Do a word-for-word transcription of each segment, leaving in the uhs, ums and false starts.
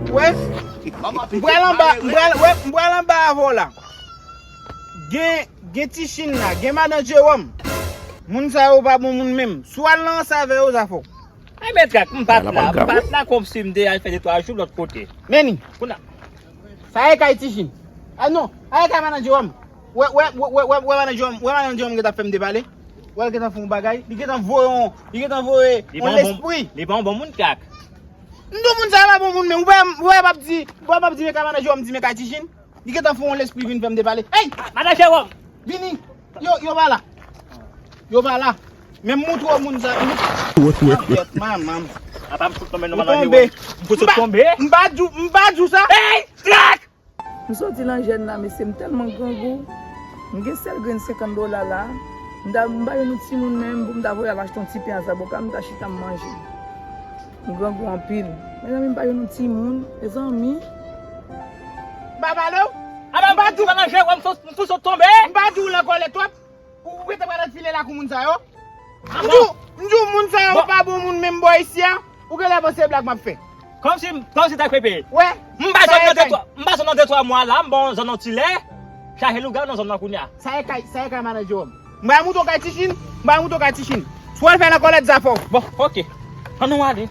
Wè, m pral anba, m pral, wè, m pral anba avè w la. Gen, gen Ti Chin la, gen madan Jewòm. Moun sa yo pa bon moun menm. Si w al nan ranse avè yo, zafè w. Ay, men Trak, m pa t la, m pa t la, kòmsi m te al fè de twa jou lòt kote. Men ni. Kounye a. Sa e kay Ti Chin. Ah non, sa e kay madan Jewòm. Wè, wè, wè, wè, wè, wè madan Jewòm, wè madan Jewòm gentan fè m depale. Wè l gentan fè yon bagay, li gentan voye yon, li gentan voye yon lespri. Li pa yon bon moun, Trak. M di w moun sa yo pa bon moun, men ou pa, ou pa p ap di, ou pa p ap di men kay madan Jewòm, di men kay Ti Chin. Li gentan fè yon lespri vin fè m depale. Ey! Madan Jewòm! Vini! Yo, yo pa la. Yo pa la. Men m moutre w moun sa. Wè, wè, wè. Kèt, manman. Apa m fout tonbe non, madan Jewòm. M fout tonbe. M pa di w, m pa di w sa. Ey! Trak! M soti nan jèn la, mesye, m tèlman grangou. M gen sèl grenn senkant dola la. M ta, m pa jwenn yon timoun menm pou m ta voye al achte yon ti pen a zaboka, m ta chita m manje. M grangou anpil. Mezanmi, m pa jwenn yon timoun, mezanmi. M pa pale w. Apa m pa di w, madan Jewòm, m fout, m fout sot tonbe. M pa di w l an kòlè twòp. Ou rete pral file lakou moun sa yo. M di w, m di w moun sa yo pa bon moun menm bò isi a. Ou genlè panse se blag m ap fè. Kòmsi, kòmsi Trak Pepe. Wè. M pa zòn nan de twa, m pa zòn nan de twa mwa la, m bon zòn nan ti lè. Chaje lougawou nan zòn nan kounye a. Sa e kay, sa e kay madan Jewòm. M pral moutre w kay Ti Chin, m pral moutre w kay Ti Chin. Si w al fè nan kòlèt zafè w. Bon, oke. Ann nou ale.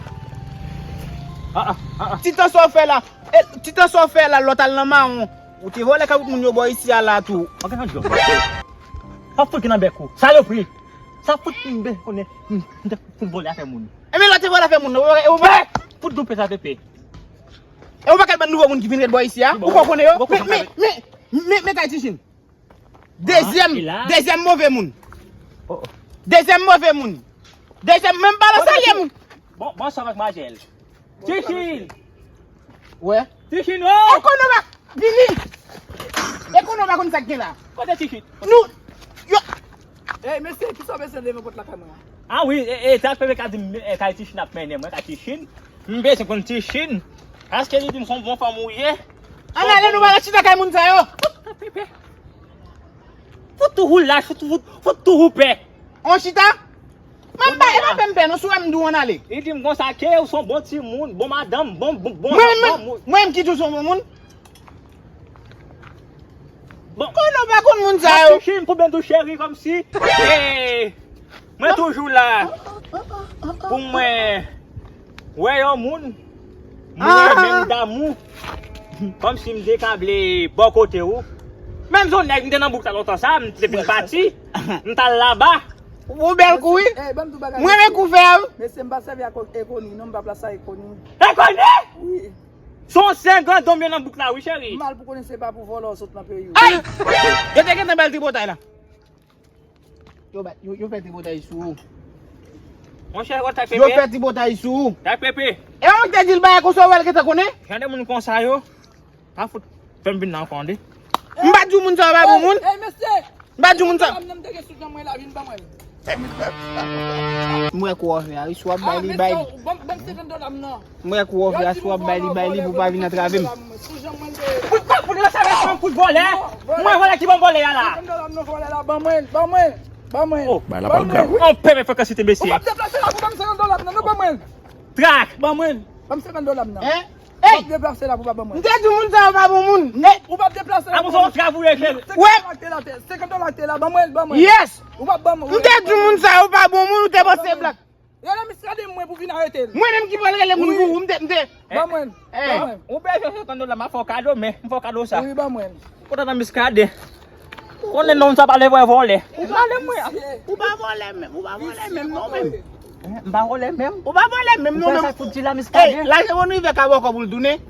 Ah, ah, ah, ah. Ti tan sa w fè la. E, ti tan sa w fè la, lòt al nan mawon. Ou te vòlè kay tout moun yo bò isi a la tou. Oke, nan djòb. Pa fout ki nan bèk ou. Salopri. Sa fout m ben konnen. M, m te fout vòlè afè moun. E men lè w te vòlè afè moun nan, e ou pa fout doupe sa pepe. E ou pa kèl bann nouvo moun ki vin ret bò isi a? Ou pa konnen yo? Men, men, men, men, men kay Ti Chin. Dezyèm, dezyèm move moun. Dezyèm move moun. Dezyèm, menm pa nan salye moun. Bon, bonswa, madmwazèl. Ti Chin. Wè. Ti Chin, oh! Ekono pa vini. Ekono pa konn sa k gen la. Kote Ti Chin? Nou, yo. Ey, mesye, kisa w bezwen devan pòt lakay mwen an? Ah wi, e, e, Trak Pepe ka di m, e, kay Ti Chin ap mennen mwen, kay Ti Chin. M bezwen konn Ti Chin. Paske li di m se yon bon fanm ou ye. Ann ale, nou pral chita kay moun sa yo. Trak Pepe. Fout tou ou lach, fout, fout, fout tou ou pè. On chita? Mwen m pa, e pa pè m pè non, si w wè m di w ann ale. Li di m konsa ke ou se yon bon timoun, bon madanm, bon, bon, bon, mwen, bon moun. Mwen menm ki di w se yon bon moun? Bon. Konnen w pa konn moun sa yo. Ti Chin, pou byen di w cheri, kòmsi. Eh, mwen toujou la. Pou mwen wè yon moun, mwen menm damou. Kòmsi m dekable bò kote ou. Menm jan nèg m te nan bouk la lontan sa, m te vin pati. M t al laba. Ou bèl kou wi. Mwen renmen kou vè wi. Mesye, m pa sèvi ak Ekoni non, m pa plas a Ekoni. Ekoni? Wi. Se yon sèl grandonm yo nan bouk la wi, cheri. M mal pou konnen se pa pou vòlò w sot nan peyi w. Ay! Yo te gentan ba l tripotay la. Yo ba, yo, yo fè tripotay sou ou. Monchè, wè Trak Pepe. Yo fè tripotay sou ou. Trak Pepe. E ou te di l bagay konsa, ou wè l gentan konnen? Jan de moun konsa yo. Pa fout fè m vin nan ankò, tande. M pa di w moun sa yo pa bon moun. Ey, mesye! M pa di w moun sa. Dola m nan, m te gen sou jan mwen la, vin ban mwen. M wè kou w fè a, wi, si w ap bay li, bay li. Ban m, ban m senkant dola m nan. M wè kou w fè a, si w ap bay li, bay li, pou w pa vin antrave m. Sou jan mwen te. Fout pa fout nan sa, fout vòlè. Mwen vòlè ki ban m vòlè a la. Senkant dola m nan vòlè la, ban mwen, ban mwen, ban mwen. Oh. Bay la pa l grav. On pè men frekansite mesye. Ou p ap deplase la pou ban m senkant dola m nan, non, ban mwen. Trak. Ban mwen, ban m senkant dola m nan. Hein? Ou p ap deplase la pou pa ban mwen. M te di moun sa yo pa bon moun. Ou p ap deplase la pou ban mwen. Wè. Senkant dola k te la, ban mwen, ban mwen. Yes. Ou p ap ban mwen. M te di moun sa yo pa bon moun, ou te panse blag. Rele Miskaden mwen pou vin arete l. Mwen menm ki pral rele moun pou ou, m te, m te. Ban mwen, ban mwen. Ou bezwen senkant dola, m a fè w kado, men m fè w kado sa. Wi, ban mwen. Kontan nan Miskaden. Konnen nonm sa pale vre vòlè. Ou pa vòlè menm, ou pa vòlè menm non menm. M pa vòlè menm. Ou pa vòlè menm non menm. Ou pa sa fout di la Miskaden. Ey, lajan moun rive ka bò kò pou l tounen.